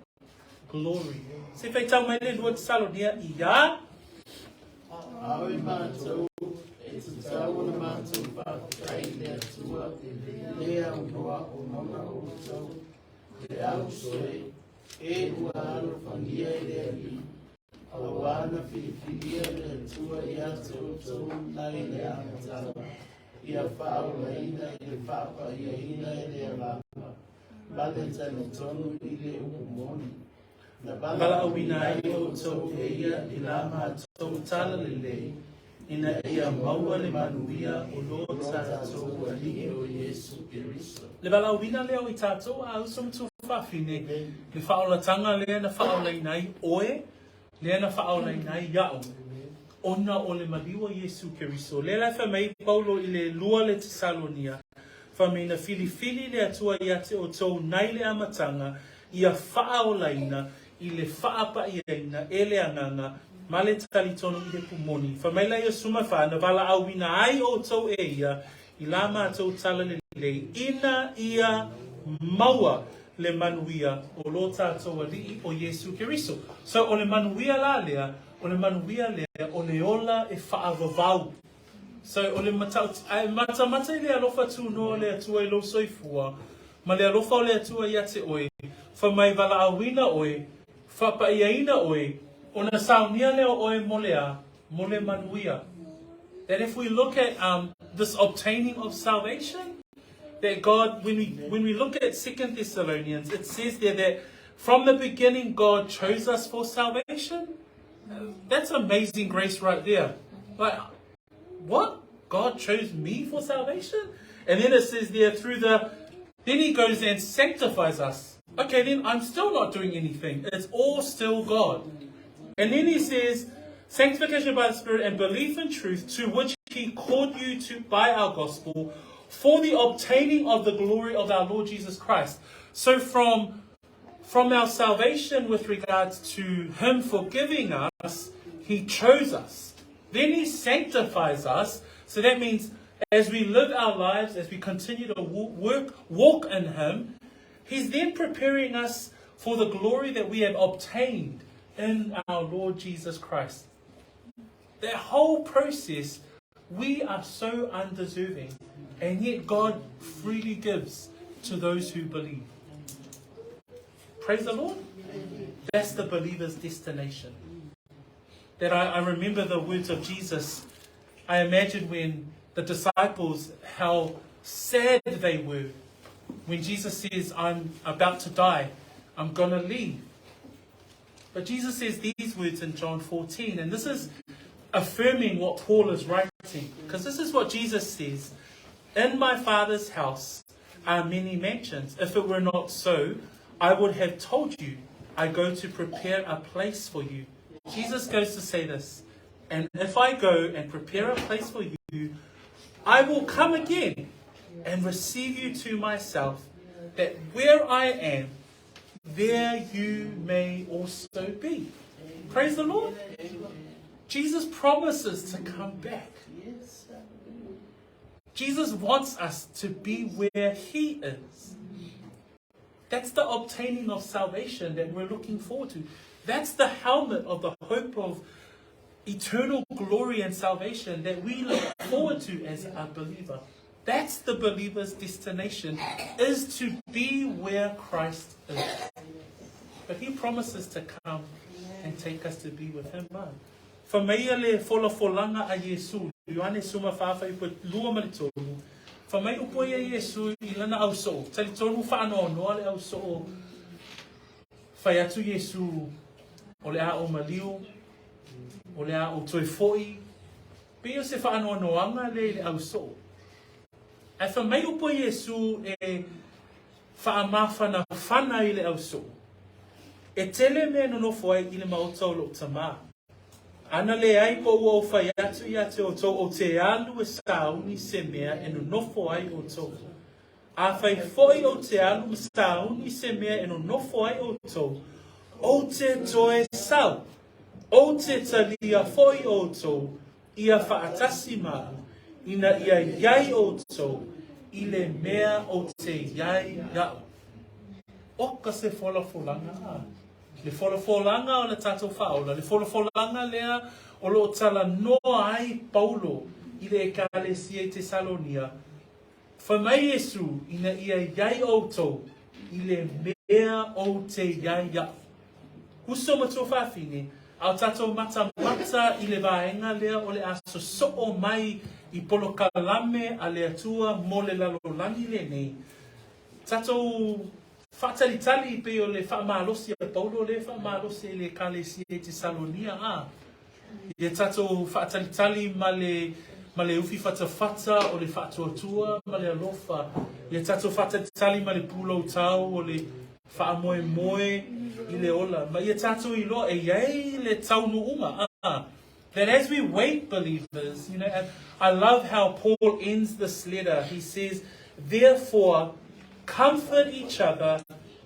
glory. Se faitau mai le lua Tesalonia ia. Ao i mātou, e tatau ona mātou whāwhetai i le Atua, le aunoa o nona outou, le au soe, e ua alofagia e le Alii, auā na filifilia le Atua ia te outou mai le amataga, ia faaolaina i le faapaiaina e le Agaga, ma le talitonu i le upu moni. Na Valaauina ai outou e ia i la matou talalelei, ina ia maua le manuia o lo tatou Alii o Iesu Keriso. Le valaauina lea o i tatou a uso ma tuafafine, le faaolatanga lea na faaolaina ai oe, lea na faaolaina ai iaʻu, ona o le maliu o Iesu Keriso. Lea la e fai mai Paulo i le lua le Tesalonia, fai mai na filifili le Atua ia te outou nai le amataga, ia faaolaina i le faapa'iaina e le Agaga ma le talitonu i le pumoni. Fai mai la ia 14, na valaauina ai outou e ia i la matou talalelei, ina ia maua le manuia o lo tatou Alii o Iesu Keriso. So o le manuia la lea, o le manuia lea o le ola e faavavau. So o le matau, ae matamata i le alofa tunoa o le Atua i lou soifua, ma le alofa o le Atua ia te oe, fai mai valaauina oe, faapaiaina oe, ona saunia lea o oe mo le a? Mo le manuia. That if we look at um, this obtaining of salvation, that God, when we, when we look at Second Thessalonians, it says there that from the beginning God chose us for salvation. That's amazing grace right there. Like, what? God chose me for salvation? And then it says there through the, then he goes and sanctifies us. Okay, then I'm still not doing anything. It's all still God. And then he says, sanctification by the Spirit and belief in truth to which he called you to by our gospel for the obtaining of the glory of our Lord Jesus Christ. So from from our salvation with regards to him forgiving us, he chose us. Then he sanctifies us. So that means as we live our lives, as we continue to work, walk in him, he's then preparing us for the glory that we have obtained in our Lord Jesus Christ. That whole process, we are so undeserving, and yet God freely gives to those who believe. Praise the Lord. That's the believer's destination. That I, I remember the words of Jesus. I imagine when the disciples, how sad they were when Jesus says, I'm about to die, I'm going to leave. But Jesus says these words in John 14, and this is affirming what Paul is writing, because this is what Jesus says In my Father's house are many mansions. If it were not so, I would have told you, I go to prepare a place for you. Jesus goes to say this, and if I go and prepare a place for you, I will come again and receive you to myself, that where I am, there you may also be. Praise the Lord. Jesus promises to come back. Jesus wants us to be where he is. That's the obtaining of salvation that we're looking forward to. That's the helmet of the hope of eternal glory and salvation that we look forward to as a believer. That's the believer's destination, is to be where Christ is. But he promises to come and take us to be with him. Fai mai ia le folafolaga a Iesu, Ioane suma whawhai lua ma le tolu, fai mai upu ai a Iesu i lana ausoo, talitonu faanoanoa le ausoo, fai atu Iesu, o le a o maliu, o le a o toe fo'i, pei o se faanoanoaga lea i le ausoo. Ae fai mai upu a Iesu e faamafanafana i le ausoo, E tele mea e nonofo ai i le maota o lo'u Tamā. Ana leai po ua ou fai atu ia te outou ou te alu e sauni se mea e nonofo ai outou. Afai foi ou te alu ma sauni se mea e nonofo ai outou, ou te toe sau, ou te talia foi outou ia faatasi ma a'u, ina ia iai outou i le mea ou te iai a'u. Oka se folafolaga a! Le folafolaga o le tatou Faaola, le folafolaga lea o lo o talanoa ai Paulo i le Ekalesia i Tesalonia, Fai mai Iesu, Ina ia i ai outou i le mea ou te i ai a'u. Uso ma tuafafine, a o tatou matamata i le vaega lea o le a sosoo mai i polokalame a le Atua mo le lalolagi lenei, Tatou faatalitali pei o le faamalosi a Paulo lea e faamalosi ai i le Ekalesia i Tesalonia, a. Ia tatou faatalitali ma le, ma le ufi fatafata o le faatuatua ma le alofa. Ia tatou faatalitali ma le pulou tau o le faamoemoe i le ola. Ma ia tatou iloa e i ai le taunuuga, a. That as we wait, believers, you know, and I love how Paul ends this letter. He says, Therefore, comfort each other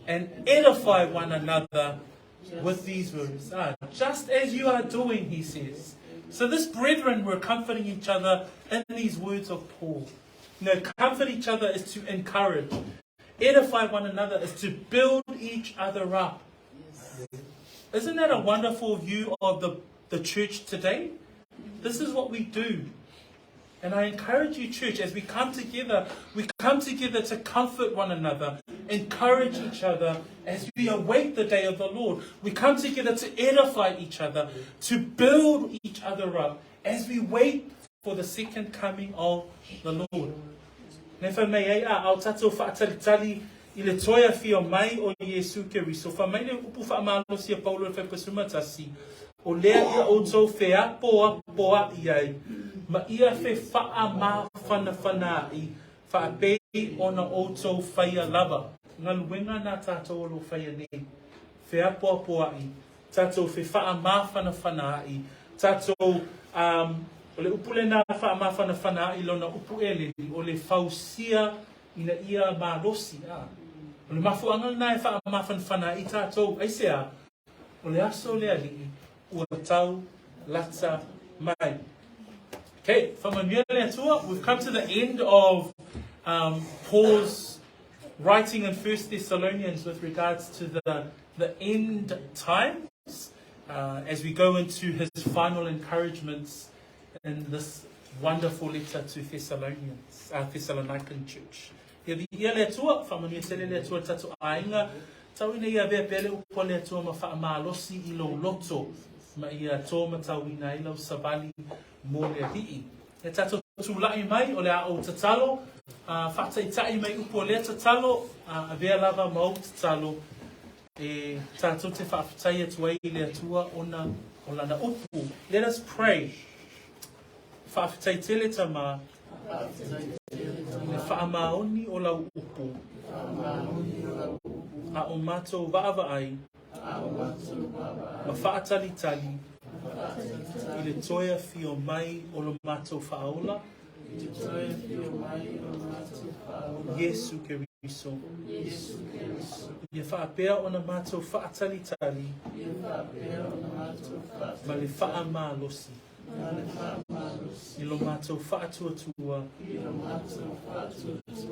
and edify one another with these words. Ah, just as you are doing, he says. So this brethren were comforting each other in these words of Paul. You know, comfort each other is to encourage. Edify one another is to build each other up. Isn't that a wonderful view of the, the church today? This is what we do. And I encourage you, church, as we come together, we come together to comfort one another, encourage each other as we await the day of the Lord. We come together to edify each other, to build each other up as we wait for the second coming of the Lord. Ne fai mai ai a ao tatou faatalitali i le toe afio mai o Iesu Keriso, fai mai le upu faamalosi a Paulo i le Faipa 11, O lea ia outou feapoapoaʻi ai, ma ia fefaamafanafanaʻi, faapei ona outou faia lava. Galuega na tatou o lo o faia nei, feapoapoaʻi, tatou fefaamafanafanaʻi, tatou, um, o le upu lena faamafanafanaʻi lona upu eleni, o le fausia ina ia malosi, a. O le mafuaaga lena e faamafanafana ai tatou, aisea? O le aso o le Alii ua tau lata mai. Okay, faamanuia le Atua. We've come to the end of um, Paul's writing in First Thessalonians with regards to the, the end times uh, as we go into his final encouragements in this wonderful letter to Thessalonians, uh, Thessalonican church. Ia viia le Atua, faamanuia tele le Atua i le tatou aiga, tau ina ia avea pea le upu a le Atua ma faamalosi i lou loto, ma ia tō matauina ai lau savali mo le Alii. Ia tatou tulai mai, o le a ou tatalo, uh, faataitai mai upu o lea tatalo, uh, avea lava ma ou tatalo, e tatou te faafetai atu ai i le Atua ona o lana upu. Let us pray. Faafetai tele Tama i le faamaoni o lau upu, a o matou vaavaai ma faatalitali i le toe afio mai o lo matou Faaola, Iesu Keriso. Ia faapea ona matou faatalitali ma le faamalosi i lo matou faatuatua,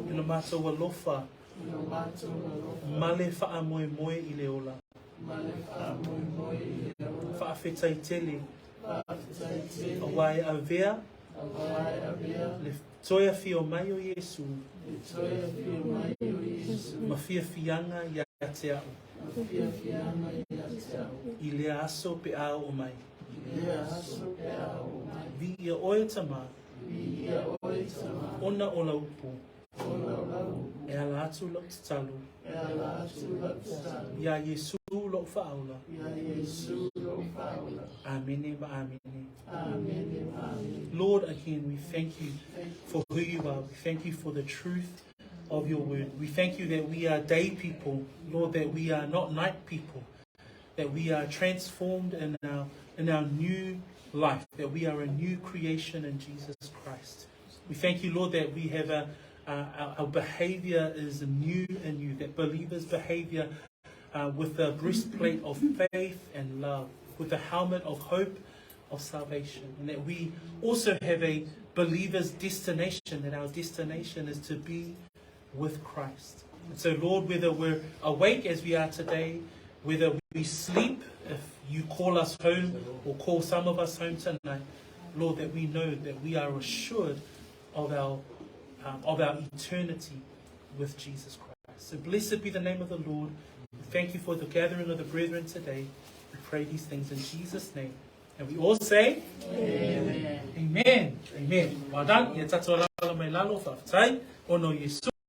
i lo matou alofa ma le faamoemoe i le ola. Faafetai tele aua e avea le toe afio mai o Iesu ma fiafiaga ia te a'u i lea aso pe a oo mai. Viia oe Tama ona o lau upu. E ala atu lau tatalo iā Iesu lou Faaola. Amene ma amene. Lord, again, we thank you for who you are. We thank you for the truth of your word. We thank you that we are day people, Lord, that we are not night people, that we are transformed in our, in our new life, that we are a new creation in Jesus Christ. We thank you, Lord, that we have a, our, our behavior is new in you, that believers' behavior uh, with the breastplate of faith and love, with the helmet of hope of salvation, and that we also have a believer's destination, that our destination is to be with Christ. And so, Lord, whether we're awake as we are today, whether we sleep, if you call us home or call some of us home tonight, Lord, that we know that we are assured of our, of our eternity with Jesus Christ. So blessed be the name of the Lord. We thank you for the gathering of the brethren today. We pray these things in Jesus' name. And we all say, Amen. Amen. Amen. Well done. Ia tatou alaala mai lalo, faafetai. Ona o Iesu.